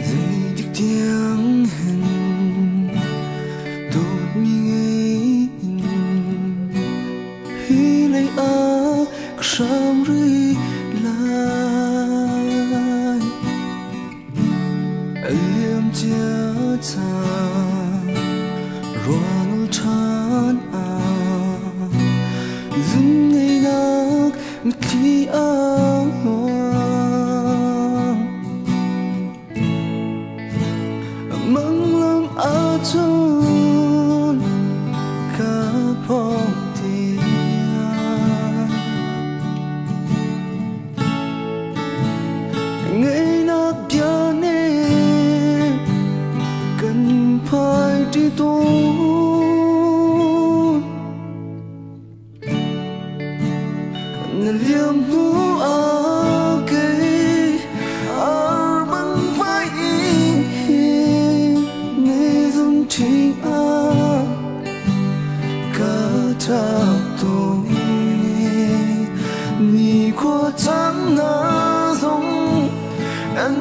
Zeitik tiang hen dawtmi ngei in hi lei ah ka hram rih lai. A liam cia caan ruanul ṭhan ah zungneinak mitthli a luang. Manglam ahcun ka phawng tiang ngaihnak bia nih kan phai ṭi tawn. Na liam hnu ah kei ar bang vai in ni zum ṭhing ah ka ṭap tawn. Ni khua cang na zong an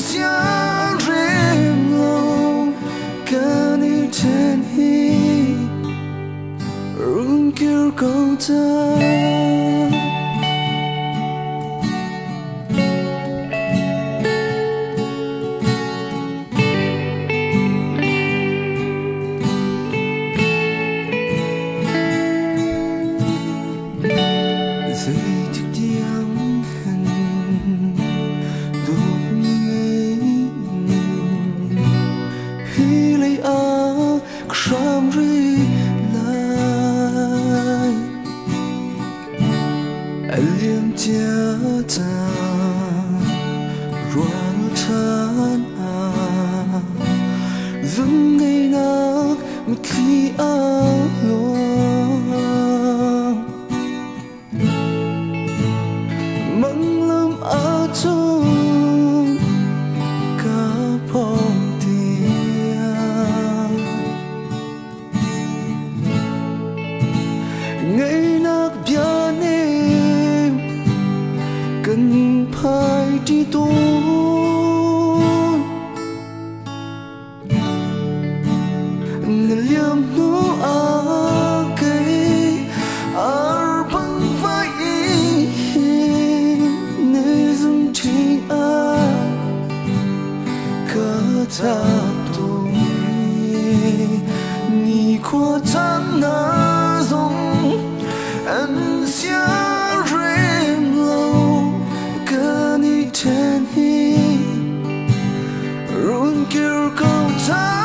sian rem lo kan i ṭhen hi rung kir ko ta. Zeitik tiang hen dawtmi ngei in hi lei ah ka hram rih lai. A liam cia caan ruang ṭhan ah zungneinak mitthli a luang. Manglam ahcun ka phawng tiang ngaihnak bia nih kan phai ṭi tawn. Na liam hnu ah kei ar bang vai in ni zum ṭhing ah ka ṭap tawn. Ni khua caan na zong an sian rem lo kan i ṭhen hi run kir ko ṭhan.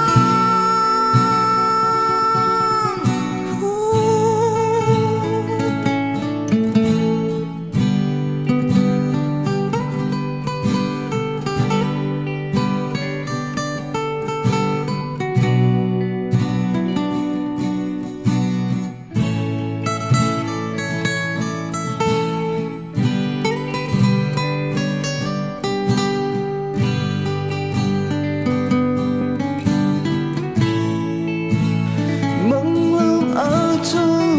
Manglam ahcun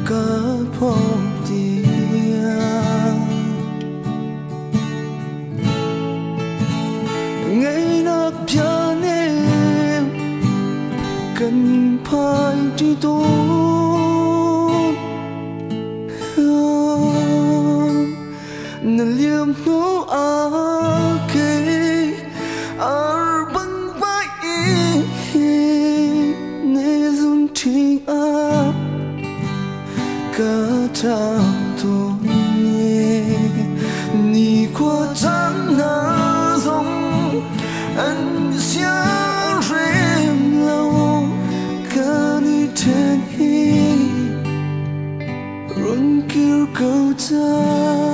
ka phawng tiang ngaihnak bia nih kan phai ṭi tawn. Na liam hnu ah kei ar bang vai in ni zum ṭhing ah ka ṭap tawn. Ni khua caan na zong an sian rem lo kan i ṭhen hi Run kir ko ta.